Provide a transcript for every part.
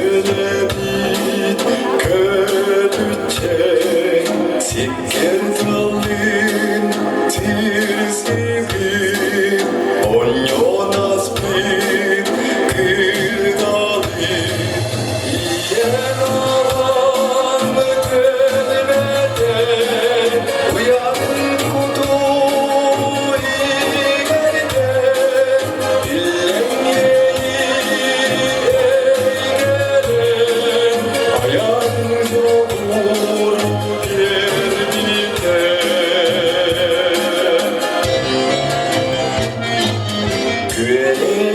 Сэтэлэбит көтүччэ сиккэр тылын тирсибит онньон аспыт кырдалын ийэн аҕам көлбөтө уйан куту иҥэрдэ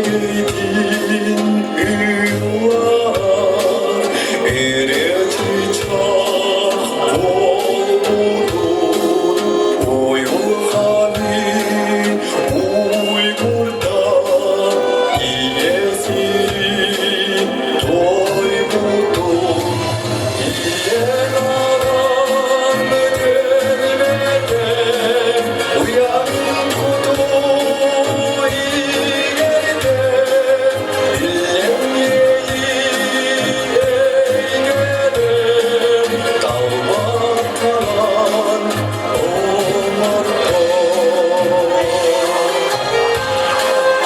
Күөлэгүйдин ыллаар, Үрүө-чычах буолбутун Уйулҕаны уйгурда Ийэ сирин тойбутун Ийэн-аҕам көрбөтө Уйан куту иҥэрдэ Иллэҥ иэйии эйгэлээх Талбан Күлэр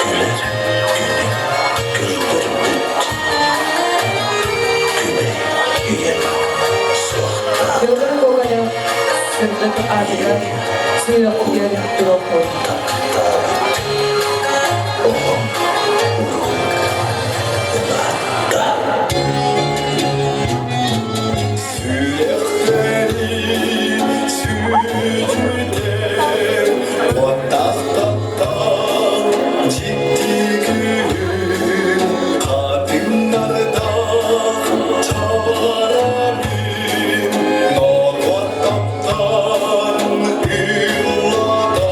күнү күллэрбит, күбэй үйэм суохтаах. Федор Гоголев сырдык аатыгар сүрэхтиэр туруохпут. Таптаабыт оҕом уруум улаатта. Сүрэхтэри сүтүтэр уоттаах таптал дьикти күн хатыҥнардаах чараҥын норуот таптаан ыллата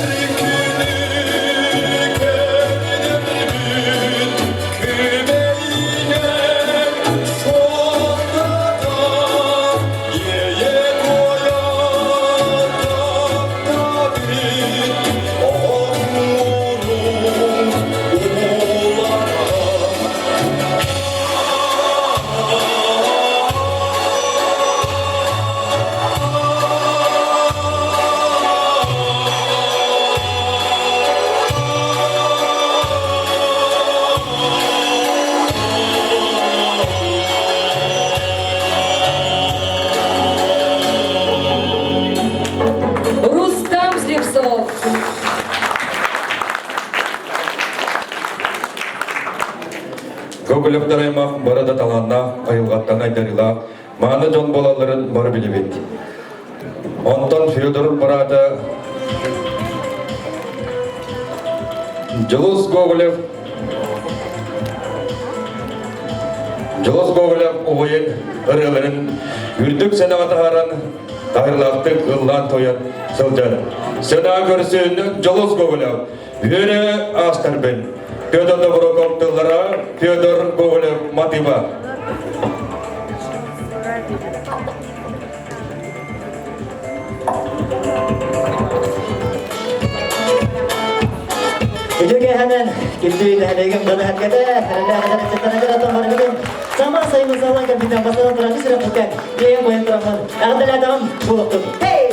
күлэр күнү көрдөрбүт күбэйинэн суохтата иэйэ-куойа таптабыт оҕоҥ улахан. Рустам Слепцов. Гоголевтар аймах бары да талааннаах, айылҕаттан айдарыылаах, мааны дьон буолалларын бары билибит. Онтон Федор быраата Дьулус Гоголев Дьулус Гоголев убайын ырыаларын үрдүк сценаҕа таһааран таһырлаахтык ыллаан-туойан сылдьар. Сценаҕа көрсүн Дьулус Гоголев Үөрэ аастарбын. Федор Доброков тыллара, Федор Гоголев мотива. Үтүөкэһэнэн күндү нэһилиэгим дьоно сэргэтэ, эрэлээх эдэр ыччаттарыгар отон барыгытын сама сайын саллан кэлбитинэн бастатан туран ис сүрэхпиттэн иэйэн бойон тураммын эҕэрдэлээтэҕим буолуохтун. Hey!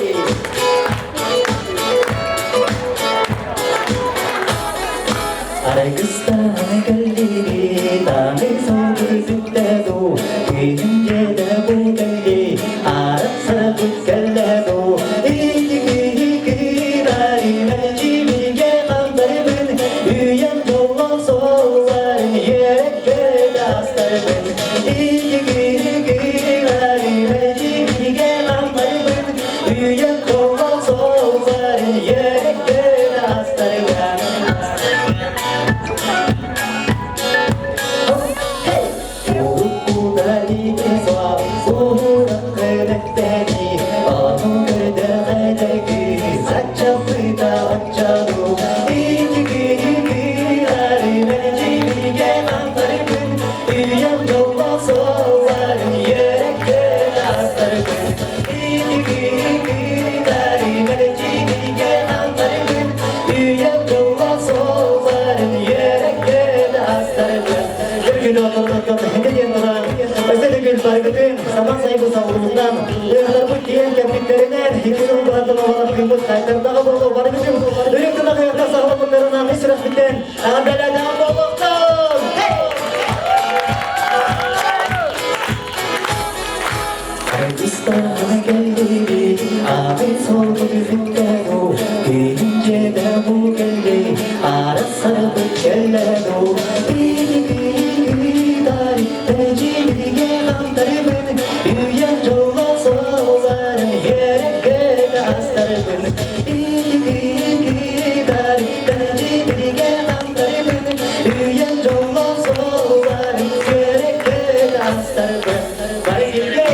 Аргыстаан кэллири, тааны соҕу сүттэ дуу, күнүм дьиэтэ бу кэлли, аарат сарапыт кэллэ дуу, ити киһи кыынары мэлдьи бииргэ хантарбын, үйэм доллон солларын үөрэ-көтө астарбын, ити киһи кыынары мэлдьи бииргэ хантарбын, үйэм доллон солларын үөрэ-көтө астарбын. доҕотторбуттан эһиги диэн туран, өссө төгүл барыгытын саман сайбы саҕалыырынан, ыһыахтарбыт тиийэн кэлбиттэринэн, икки сыл быһаттан оҕолорбут сайдардаҕа буолуо барыгытын үрүҥ тунах ыһыахтар саҕаламмыттарынан ис сүрэхпиттэн эҕэрдэлээтэҕим буолуохтун! Кыргызстана кэллиби, аатын суолбут үһүнтэну, Киинчэдэ бу кэлли, арасарбыт кэллэну, Пиги-пиги-тари, тэжибиге хантарыбын, Үйэн жолла соларын, ерекке астарыбын, Пиги-пиги-тари, тэжибиге хантарыбын, Үйэн жолла соларын, ерекке астарыбын. Барыгилге!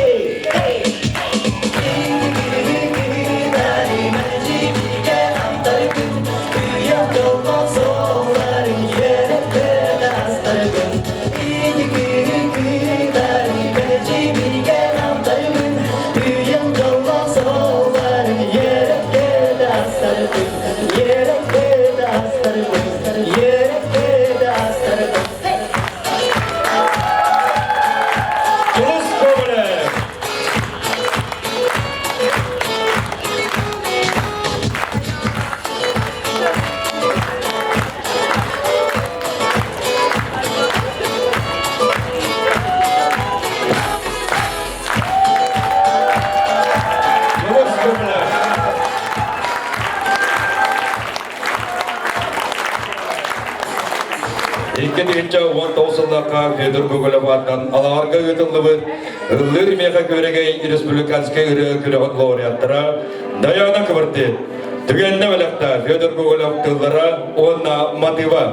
Дьулус Гоголев! Дьулус Гоголев! 2019 сыллаахха Федор Гоголев аатынан Алаҕарга ыытыллыбыт Ыллыыр миэхэ күөрэгэй республиканскай ырыа күрэҕин лауреаттара Дайаана Квартет, Түгэннэ бэлэхтэ Федор Гоголев тыллара уонна матыыба.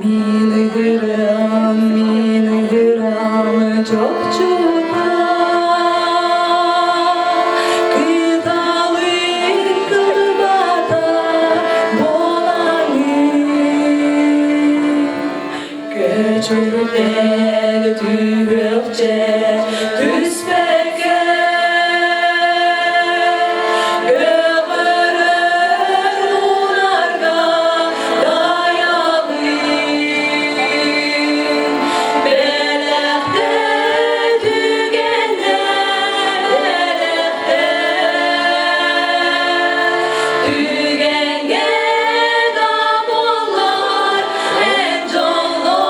Мин gram, мин gram чопчута, Кыталык кылбата буолаҥын. Көчүрүтэн түһүөхчэ түспэккэ, Көҕөрөр унарга дайабын. Бэлэхтэ түгэннэ, бэлэхтэ Түгэҥҥэ да буоллар эн дьоллоо.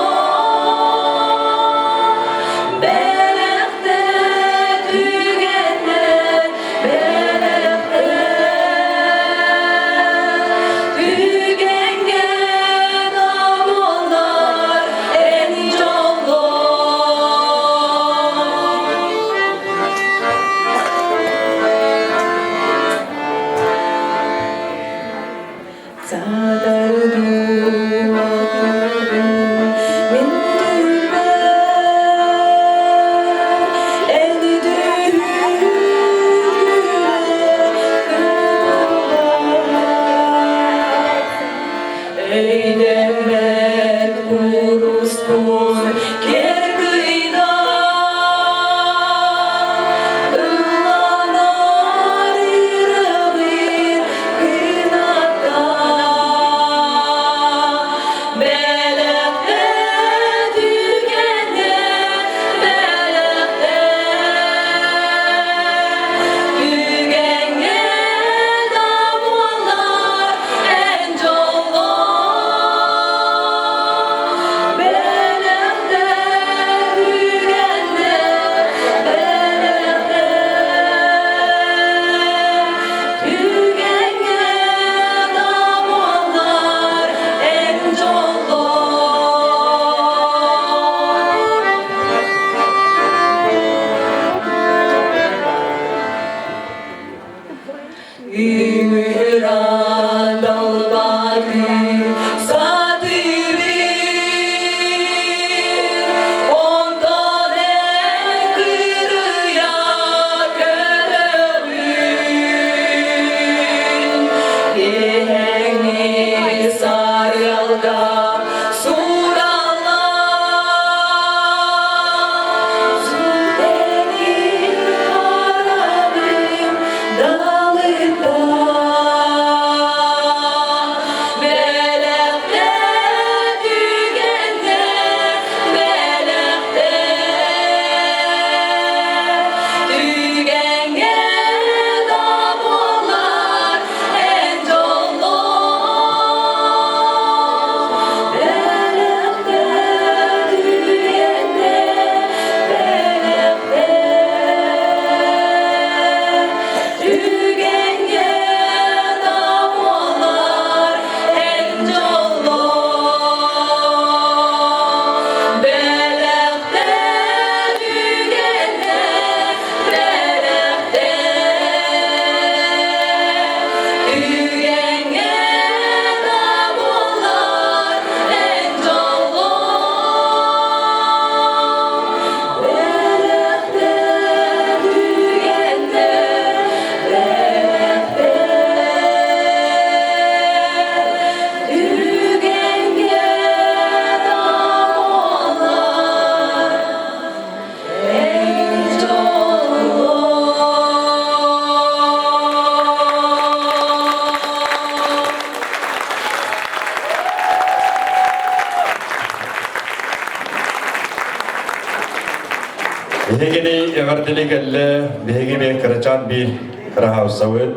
Биһигини эҕэрдэли кэллэ, биһиги мен кырачаан биир кыраһаабыссабыт,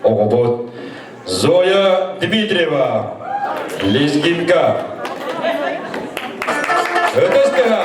оҕобут Зоя Дмитриева, Лезгинка. Өтөс кыһа!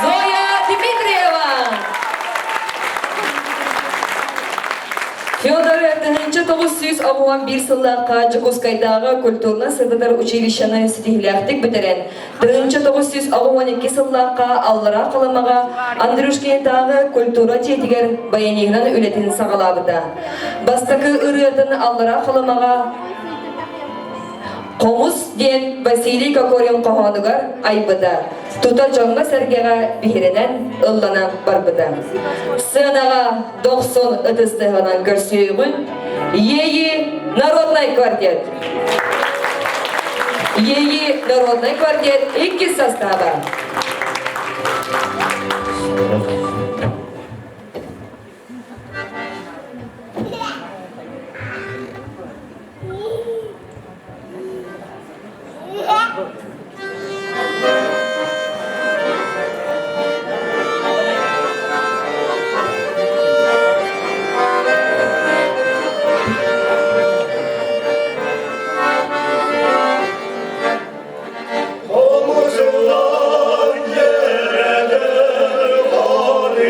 Зоя Дмитриева! Федор 1991 сыллаахха Дьокуускайдааҕы культурно-сырдатар училищены ситиһиилээхтик бүтэрэн, 1992 сыллаахха Аллараа Халымаҕа Андрюшкинтааҕы культура дьиэтигэр баяниһынан үлэтин саҕалаабыта. Бастакы ырыатын Аллараа Халымаҕа Хомус диэн Василий Кокорин хоһоонугар айбыта, тута дьоҥҥо-сэргэҕэ биһирэнэн, ылланан барбыта. Сыанаҕа дохсун ытыс тыаһынан көрсүөҕүн Иэйии народнай квартет. Иэйии народнай квартет иккис састааба. Omuzlar yerede var.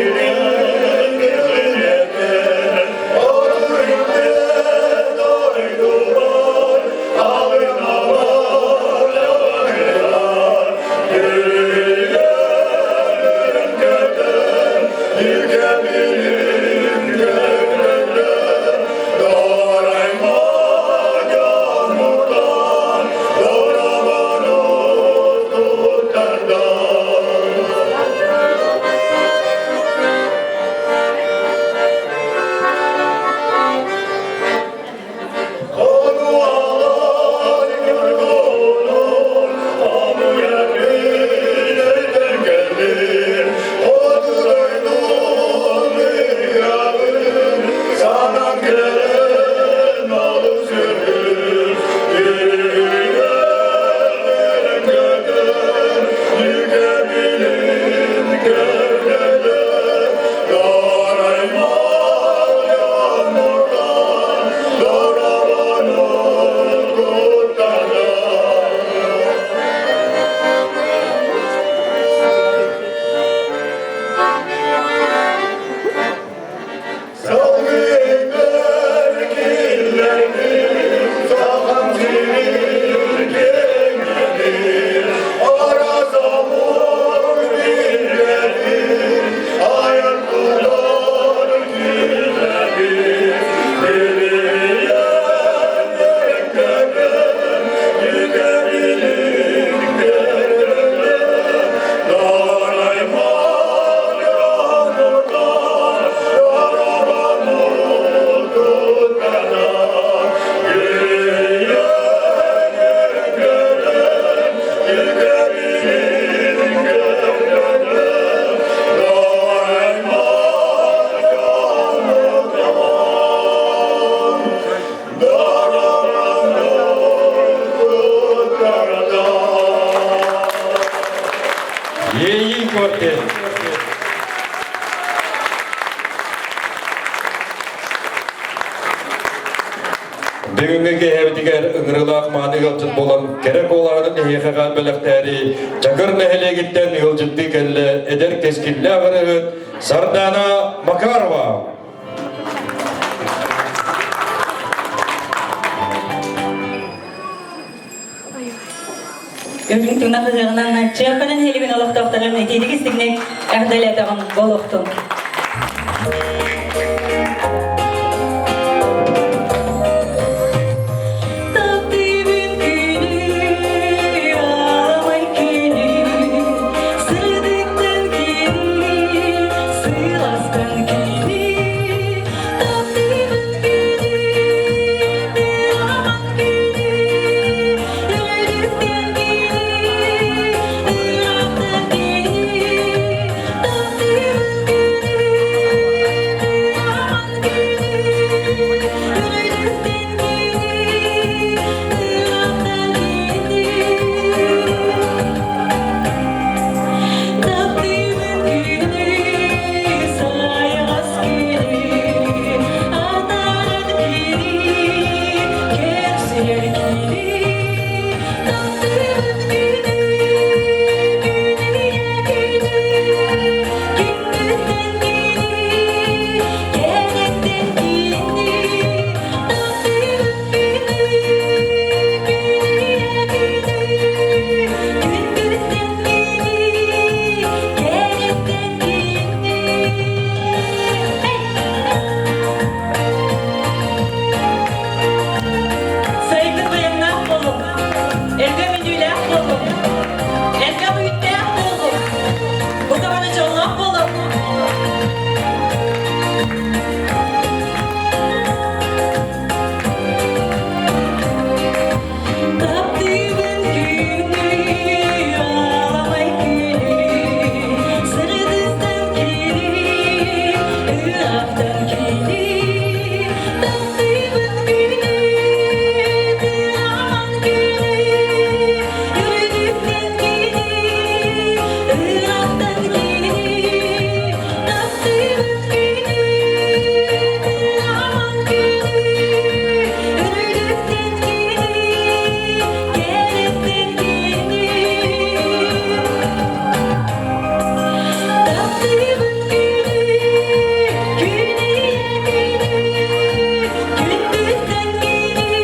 Иэйии квартет. Бүгүҥҥү киэһэбитигэр ыҥырыылаах мааны ыалдьыт буолан кэрэ куолаһын эһиэхэҕэ бэлэхтээри Чакыр нэһилиэгиттэн ыалдьыттыы кэллэ эдэр кэскиллээх ырыаһыт Сардаана Макарова. Үрүҥ тунах ыһыаҕынан Чыаппанан нэһилиэгин олохтоохторун итиитик истиҥник эҕэрдэлээтэҕим буолуохтун. Таптыыбын күнү, аамай күнү, сырдыктан кини, сыластан кини. Таптыыбын күнү, аамай күнү, Үрдүктэн кини, ыраахтан кини. Таптыыбын күнү, аамай күнү, үрдүктэн кини, ыраахтан кини. Таптыыбын күнү, сайаҕас күнү, атааран кини, кэпсиир кини. Таптыыбын күнү, күнү күнү, күндүттэн кини, кэрэттэн кини. Таптыыбын күнү, күнү күнү, күндүттэн кини, кэрэттэн кини. Сайыҥҥы тойонноох буолуҥ, элбэх үнүүлээх буолуҥ, элбэх үүттээх буолуҥ, бу даҕаны дьоллоох буолуҥ. Таптыыбын күнү, аламай күнү, сырдыктан кини, ыраахтан кини. Таптыыбын күнү, тыаман күнү, үрдүктэн кини, ыраахтан кини. Таптыыбын күнү, тыаман күнү, үрдүктэн кини, кэрэттэн кини. Таптыыбын күнү, күнү күнү, күндүттэн кини,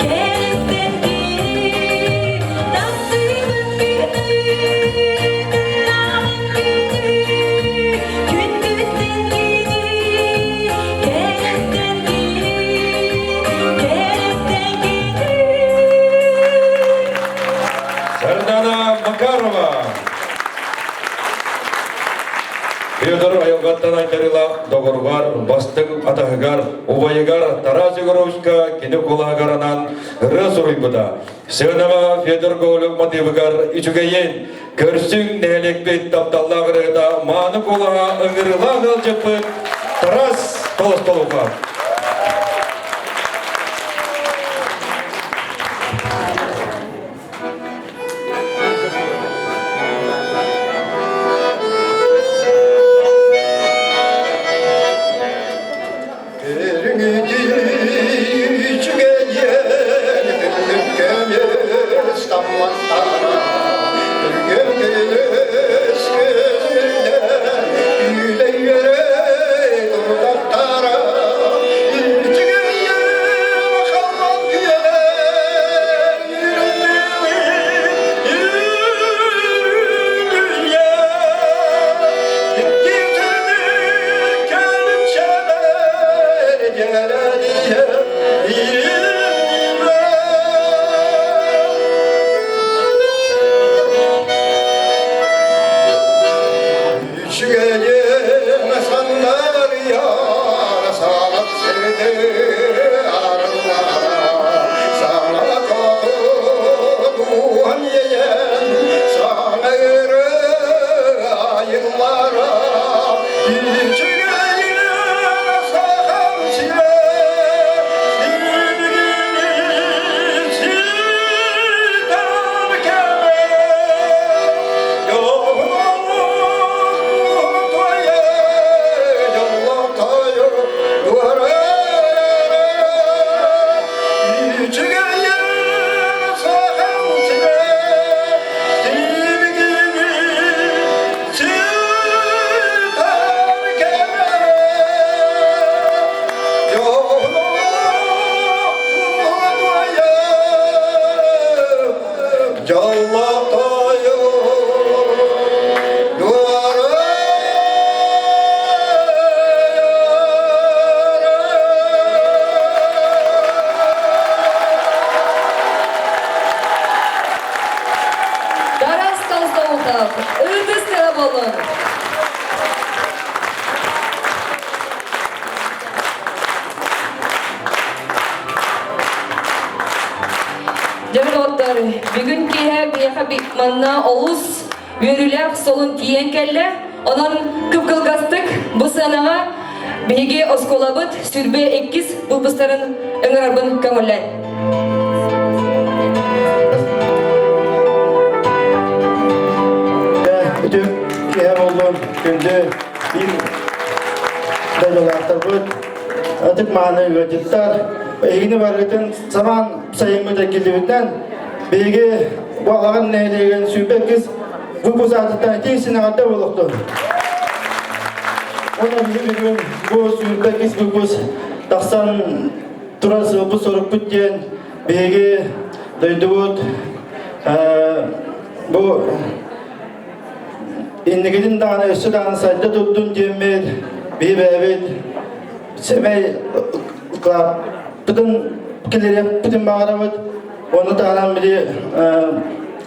кэрэттэн кини. Таптыыбын күнү, кыраман күнү, күндүттэн кини, кэрэттэн кини, кэрэттэн кини. Сардана Макарова. Федор айылҕаттан айдарыылаах доҕоругар, бастыҥ атаһыгар, убайыгар Тарас Егоровичка кини кулааҕар анаан ырыа суруйбута. Сыанаҕа Федор Гоголев матыыбыгар үчүгэйин, көрсүҥ нэһилиэкпит тапталлаах ырыата мааны куолаһа ыҥырыылаах ыалдьыппыт Тарас Толстолухов. Ытыс тыла болун! Дьэ, доҕоттор, бүгүн киэһэ биһиэхэ манна олус үөрүүлээх солун тиийэн кэллэ. Онон кып-кылгастык бу сыанаҕа биһиги оскуолабыт сүрбэ иккис выпустарын ыҥырарбын көҥүллэн. Үтүк киһи боллун, күндү биир дойдулаахтарбыт, ытык мааны ыалдьыттар, эһигини барыгытын самаан сайыммыт эргиллибитинэн биһиги бу Алаҕан нэһилиэгин 22 выпуск аатыттан итии синэҕэрдэ буолуохтун. Уонна биһиги бүгүн бу 22 выпуск тахсан турар сыалбыт-сорукпут диэн биһиги дойдубут бу инникитин даҕаны өссө даҕаны сайда турдун диэммит биһи бэйэбит сэмэй кылааппытын киллэриэхпитин баҕарабыт. Ону таһынан били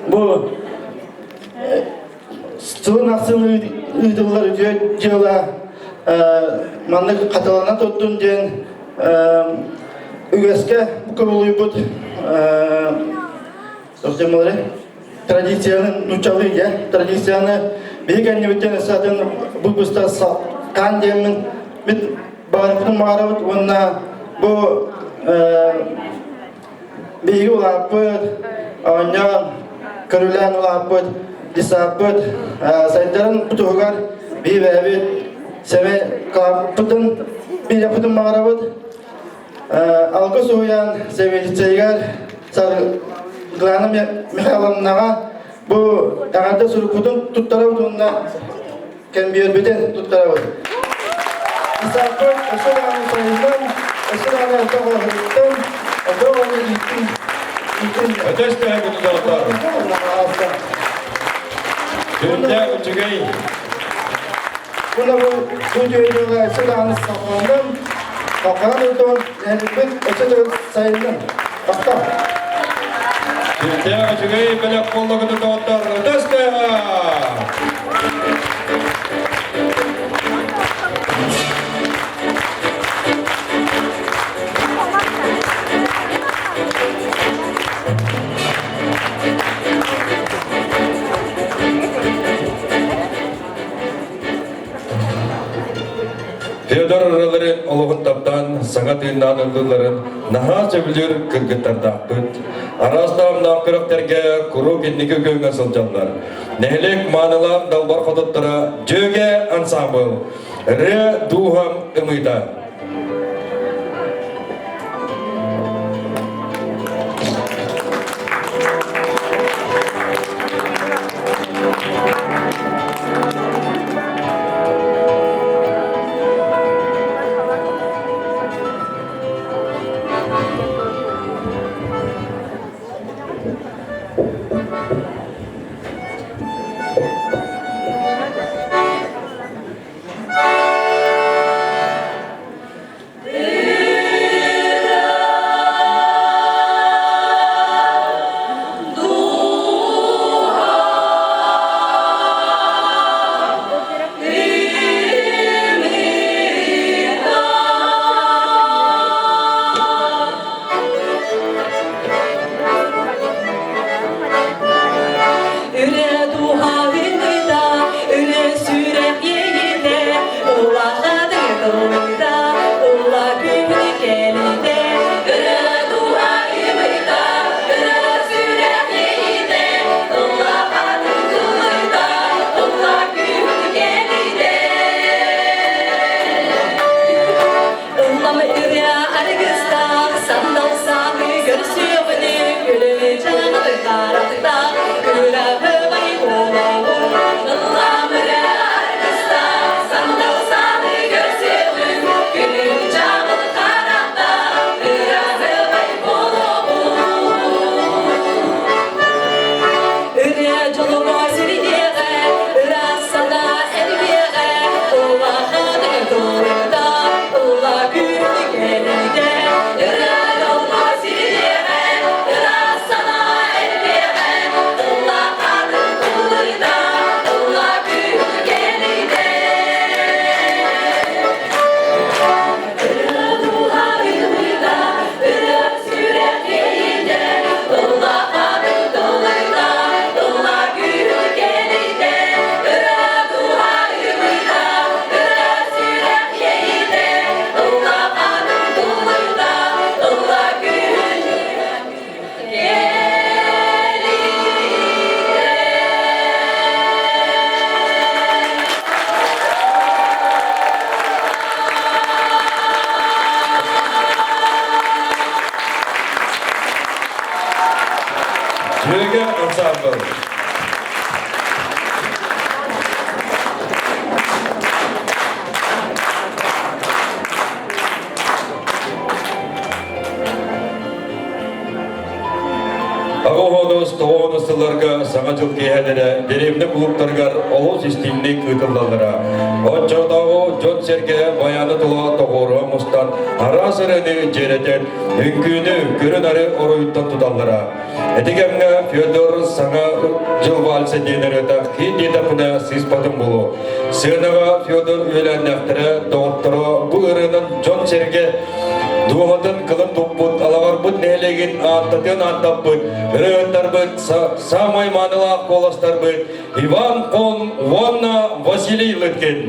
бу сылын ахсын ыытыллар үтүө дьыала маннык хатылана турдун диэн үгэскэ кубулуйбут традицияны нууччалыы дьэ традицияны биһи кэннибиттэн өссө атын выпуста хаан диэммин бит баҕарбытын баҕарабыт уонна бу биһиги улааппыт оонньоон көрүлээн улааппыт десаппыт сайдарын туһугар биһи бэйэбит сэмэй кылааппытын биһиэхпитин баҕарабыт. Алгыс уһуйаан сэбиэдиссэйигэр Саргылана Михайловнаҕа бу эҕэрдэ сурукпутун туттарабыт уонна кэмбиэрбитин туттарабыт. Исаакпыт өссө даҕаны сайыннан, өссө даҕаны элбэх оҕоһуттан, элбэх оҕону ииттин, ииттин. Өтөс төһө күнү Сүрдээх үчүгэй. Уонна бу бу дьүөдьүөҕэ өссө даҕаны салҕанным, салҕанан ыытан нэһиликпит өссө да сайынным. Махтал. Сүрдээх үчүгэй бэлэх буолла доҕоттор. Өтөс төһө. Федор ырыаларын олоҕун таптаан саҥа тыыннаан ыллыылларын наһаа сөбүлүүр кыргыттардаахпыт. Араас таһымнаах күрэхтэргэ куруук инники күөҥҥэ сылдьаллар. Нэһилиэк маанылаах далбар хотуттара Дьүөгэ ансаамбыл Ырыа дууһам ымыыта. Үре духа Тоҕус тоҕуонус сылларга Саҥа дьыл киэһэлэрэ дэриэбинэ кулууптарыгар олус истиҥник ыытыллаллара. Оччотооҕу дьон-сэргэ байааны тула тоҕуоруһа мустан араас ырыаны дьиэрэтэн, үҥкүүнү көрү-нары оройуттан туталлара. Ити кэмҥэ Федор Саҥа дьыл вальса диэн ырыата хит диэтэхпинэ сыыспатым буолуо. Сыанаҕа Федор үөлээннээхтэрэ, доҕотторо бу ырыанан дьон-сэргэ Дууһатын кылын туппут, алаҕарбыт нэһилиэгин ааттатыан ааттаппыт, ырыаһыттарбыт, саамай маанылаах куоластарбыт Иван Хон уонна Василий Лыткин.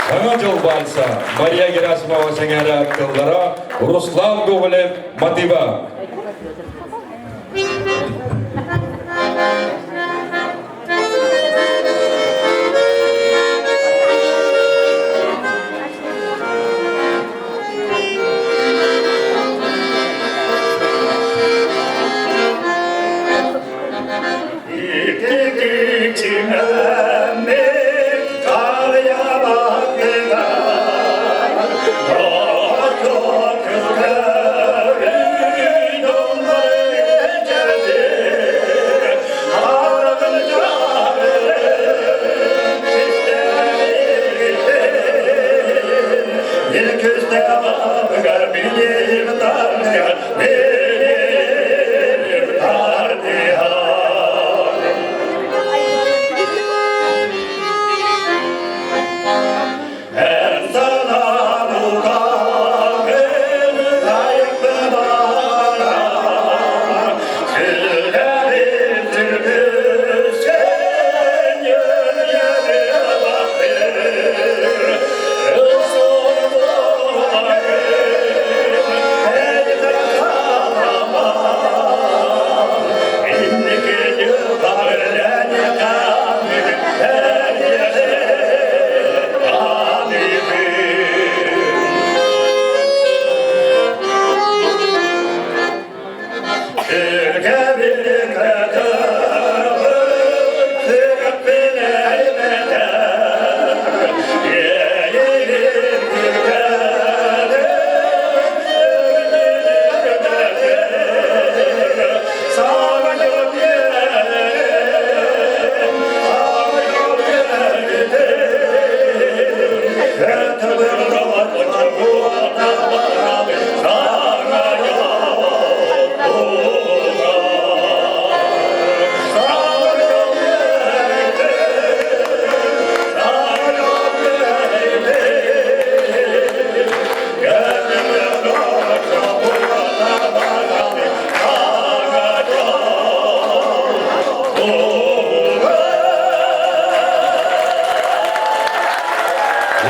Саҥа дьыл вальса Мария Герасимова сэҥээрэ тыллара Руслан Гоголев мотива.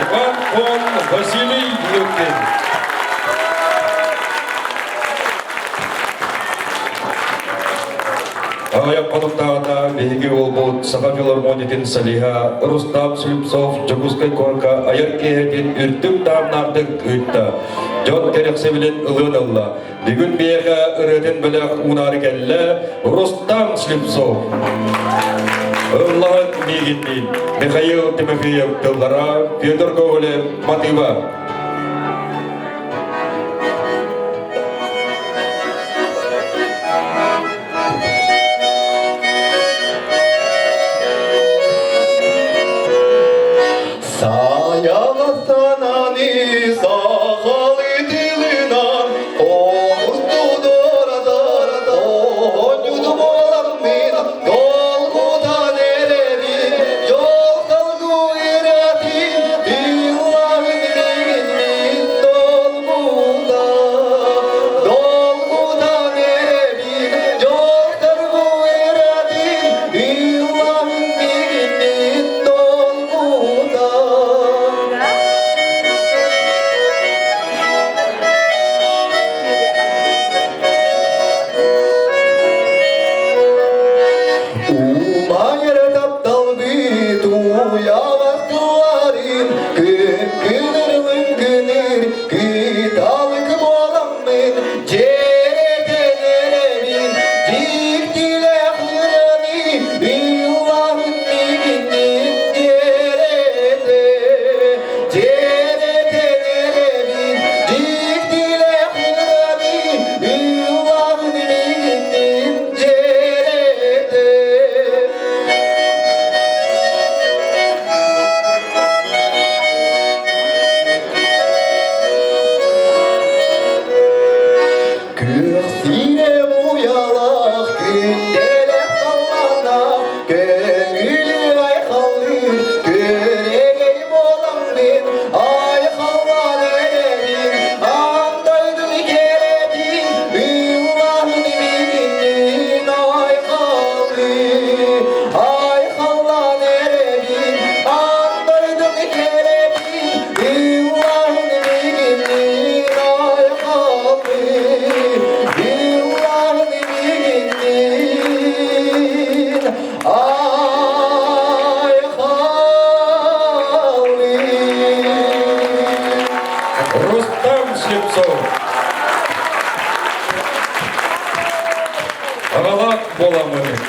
Иван Хон Василий Лукин. Аҕыйах хонуктааҕыта биһиги уолбут Саха филармониятын солиһа Рустам Слепцов Дьокуускай куоракка айар киэһэтин үрдүк таһымнаахтык ыытта. Дьон кэрэхсэбилин ылыан ылла. Бүгүн биһиэхэ ырыатын бэлэх уунаары кэллэ Рустам Слепцов. Ыллаһын миигинниин Михаил Тимофеев тыллара, Петр Гоголев матыыба. Саяҕастананы сахалы тылынан оонньуду буоламмын долгутан эрэбин дьол салгу ирэти тылларын миигин долгута долгутан эрэбин дьол салгу ирэти тылларын миигин долгута. Умайар тапталбыт уйаҕас тылларын күн лыҥкыныр кыталык буоламмын дьиэрэтэн эрэбин дьиктилээх ыраны ыллаһын миигиннин дьиэрэтэ дьиэрэтэн эрэбин дьиктилээх ыраны ыллаһын миигиннин.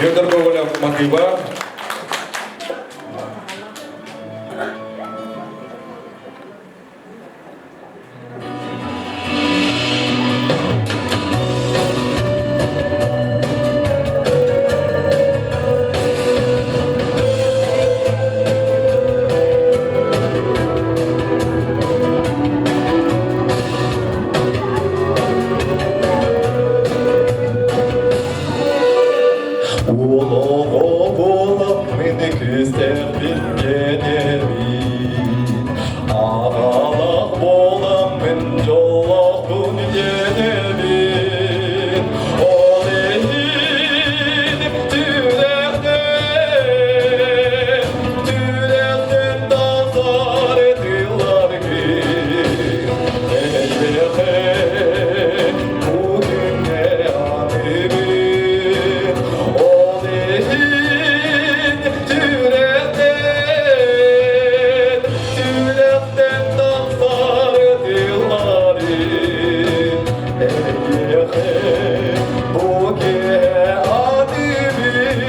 Федор Гоголев матыыба. Олоҕо буолан мин күүстээхпин диэнэбин, Аҕалах буолан мин дьоллоохпун диэнэбин. Ол иһин түрэхтэн, түрэхтэн тахсар тылларгын эйиэхэ бу күҥҥэ аныыбын. Ол иһин сүрэхтэн, сүрэхтэн тахсар тыллары эйиэхэ бу киэһэ аныыбын.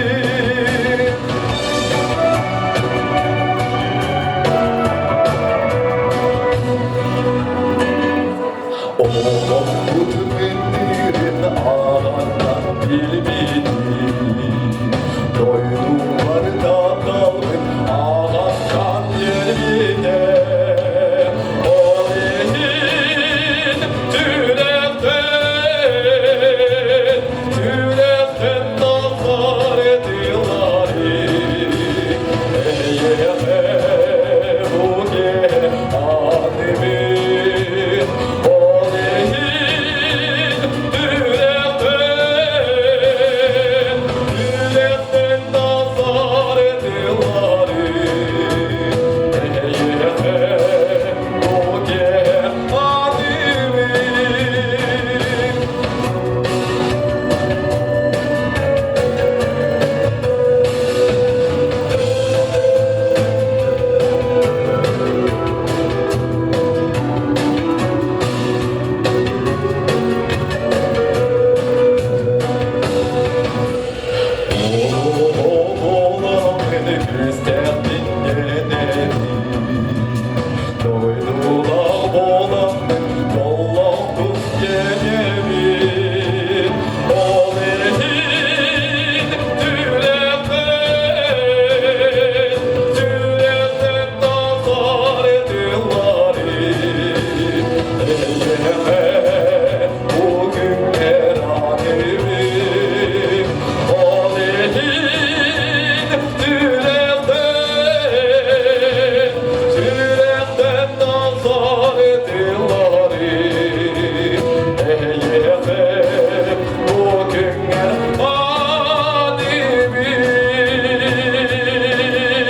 Олохпут мындырын ааҕаттан билбитим, Дойдубар тапталбын ааҕаттан биэрбитэ. Ол иһин сүрэхтэн, сүрэхтэн тахсар тыллары эйиэхэ бу киэһэ аныыбын. Ол иһин сүрэхтэн, сүрэхтэн тахсар тыллары эйиэхэ бу киэһэ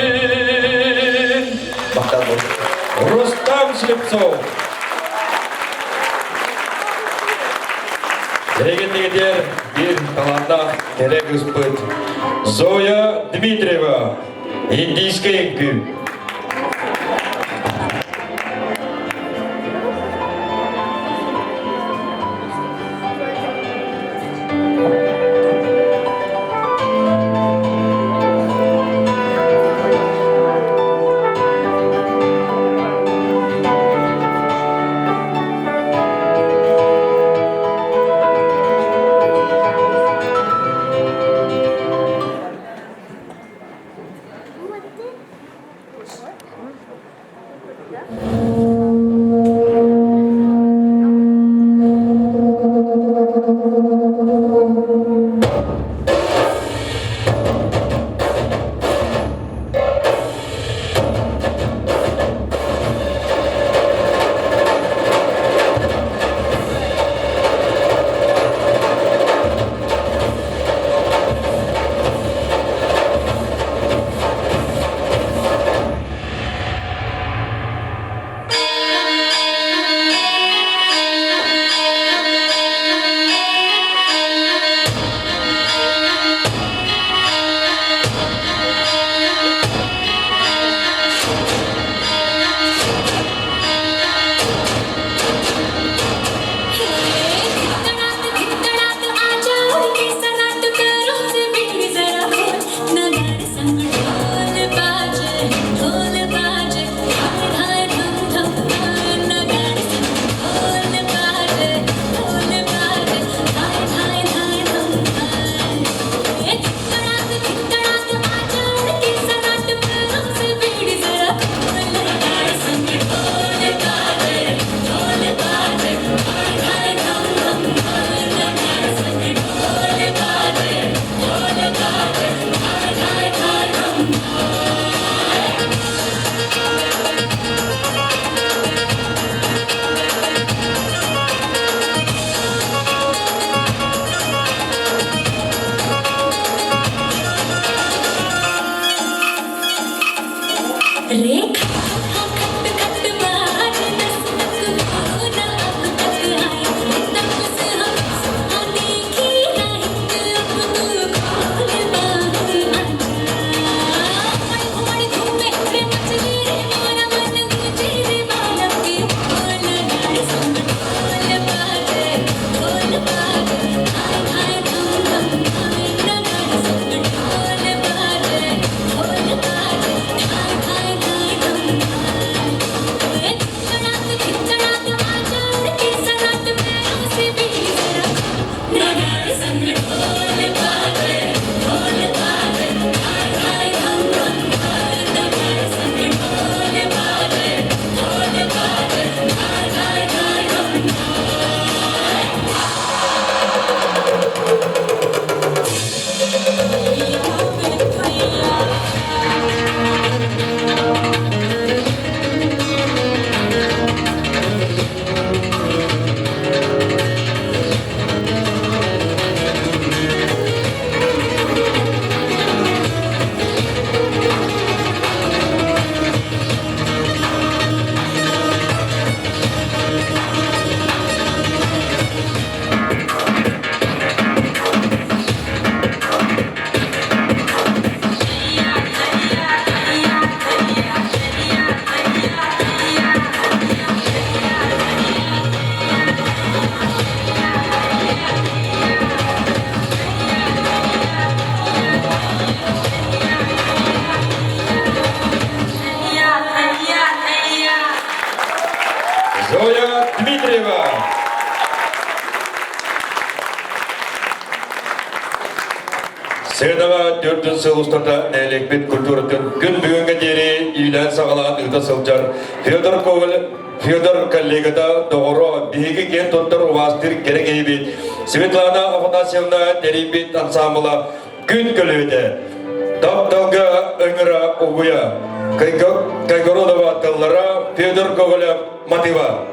аныыбын. Рустам Слепцов. Дэгин бір таланнах кэрэ кыыспыт Зоя Дмитриева, Индийскэй үҥкүү. Зоя Дмитриева. Сыанаҕа төрдүн сыл устата нэһилиэкпит культуратын күн бүгүҥҥэ диэри иилээн-саҕалаан ыыта сылдьар Федор Коваль Федор коллегата, доҕоро, биһиги киэн туттар убаастыыр кэрэ киһибит Светлана Афанасьевна тэрийбит ансаамбыла Күн көлүөтэ, тапталга ыҥыра угуйа, Кайгородова тыллара Федор Ковалев мотива.